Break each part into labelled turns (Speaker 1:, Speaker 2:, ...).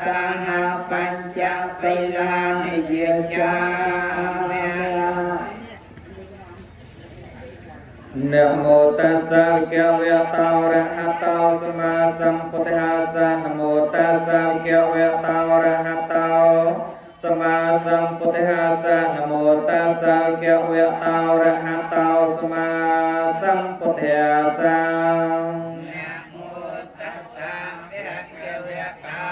Speaker 1: សហបញ្ចសីលានិយាចាមិ
Speaker 2: នមោតស្សៈវិគវៈតោរហតោសម្មាសម្ពុទ្ធស្សៈនមោតស្សៈវិគវៈតោរហតោសម្មាសម្ពុទ្ធស្សៈនមោតស្សៈវិគវៈតោរហតោសម្មាសម្ពុទ្ធស្សៈ
Speaker 1: នមោតស្សៈភគវៈតោ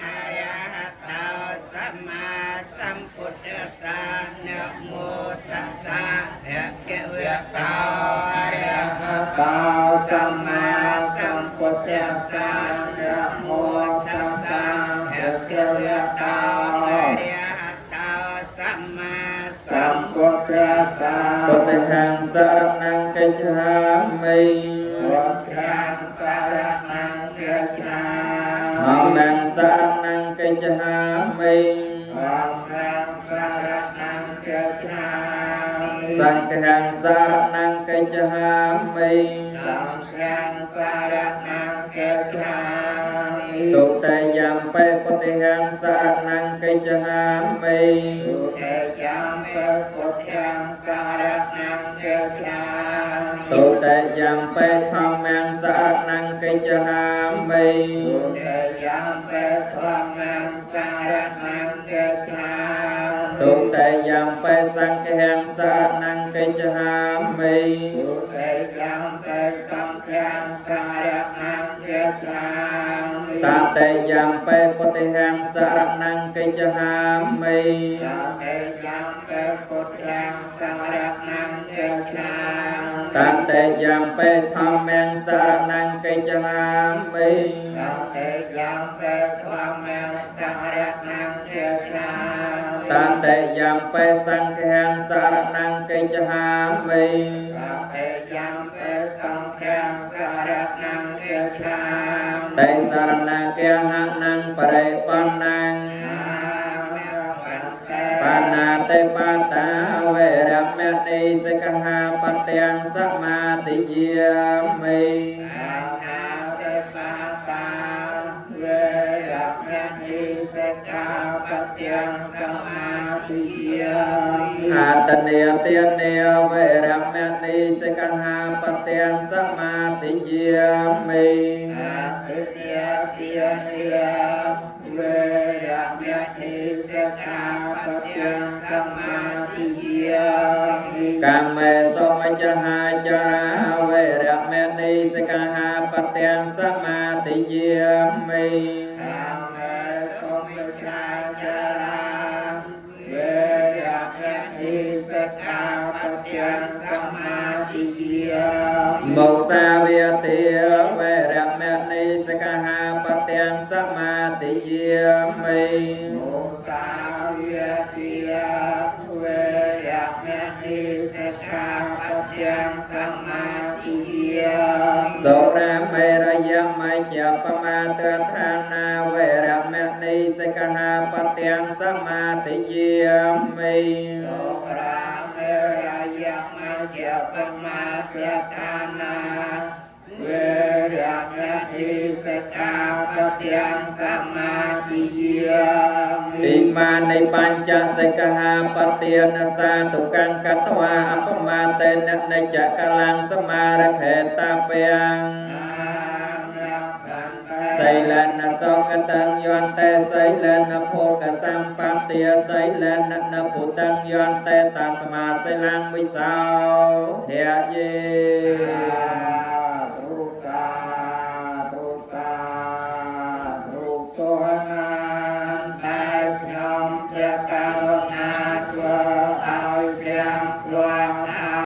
Speaker 1: អរហតោសម្មាសម្ពុទ្ធស្សៈនមោតស្សៈភគវៈតោអរហតោសម្មាសម្ពុទ្ធស្សៈនមោតស្សៈភគវៈតោអរហតោសម្មាសម្ពុទ្ធស្សៈ
Speaker 2: ពុទ្ធហੰសរណង្កិច្ឆាមិ
Speaker 1: ពុទ្ធាំសរណង្កិច្ឆា
Speaker 2: ធម្មំសរណង្កិច្ឆាមិ
Speaker 1: ធម្មំសរណង្កិច្ឆាមិ
Speaker 2: សង្ឃំសរណង្កិច្ឆាមិ
Speaker 1: សង្ឃំសរណង្កិច្ឆាមិ
Speaker 2: ទុតិយំបេពុទ្ធហੰសរណង្កិច្ឆាមិ
Speaker 1: ទុតិយំបេពុទ្ធាំសរណង្កិច្ឆាមិ
Speaker 2: ទុតិយំបេធម្មំសរណង្កិច្ឆាមិ
Speaker 1: ទុតិយំបេធម្មំសរណង្កិច្ឆាមិ
Speaker 2: ទុតិយំបេសង្ឃំសរណង្កិច្ឆាមិ
Speaker 1: ទុតិយំបេសង្ឃំសរណង្កិច្ឆាមិ
Speaker 2: តតិយំបេពុទ្ធហੰសរណង្កិច្ឆាមិ
Speaker 1: តតិយំបេពុទ្ធាំសរណង្កិច្ឆា
Speaker 2: ត
Speaker 1: មិ
Speaker 2: តិយំបេធម្មំសរណង្កិច្ឆាមិ
Speaker 1: តតិយំបេធម្មំសរណង្កិច្ឆា
Speaker 2: ត
Speaker 1: មិ
Speaker 2: តិយំបេសង្ឃំសរណង្កិច្ឆាមិ
Speaker 1: តតិយំបេសង្ឃំសរណង្កិច្ឆា
Speaker 2: តេសរណគហណੰបរិបណ្ណੰបាណាតិបាតាវេរមណីសិក្ខាបទាំងសមាទិយាមិ
Speaker 1: បាណាតិបាតាវេរមណីសិក្ខាបទាំងសមាទិយាមិ
Speaker 2: អាតនេទានេវេរមណីសិក្ខាបទាំងសមាទិយាមិ
Speaker 1: អាទិយាទានិវេរមណីសិក្ខាបទាំងសមាទិយាមិ
Speaker 2: កាមេសុមច្ហាចារាវេរមណីសិក្ខាបទាំងសមាទិយាមិ
Speaker 1: កាមេសុមិច្ឆាចារាវេរមណីសិក្ខាបទាំងសមាទិយា
Speaker 2: មុសាវាទាវេរមណីសិក្ខាបទាំងសមាទិយាមិ
Speaker 1: មុសាវាទាវេរមណីសិក្ខាបទាំងសមាទិយា
Speaker 2: សុរាមេរយមជ្ជបមាទដ្ឋានាវេរមណីសិក្ខាបទាំងសមាទិយាមិ
Speaker 1: សុរាមេរយមជ្ជបមាទដ្ឋានាវេរមណីសិក្ខាបទាំងសមាទិយាមិ
Speaker 2: ອິមានិបញ្ចសិក្ខាបទានសាទុកੰកតវាអបមាតេននិច្ចកលੰសមារខេតាពាំសីលនសោកតੰយន្តេសីលនភោកសម្បទាសីលននពុតੰយន្តេតាស្មាសីលੰវិសោធយេ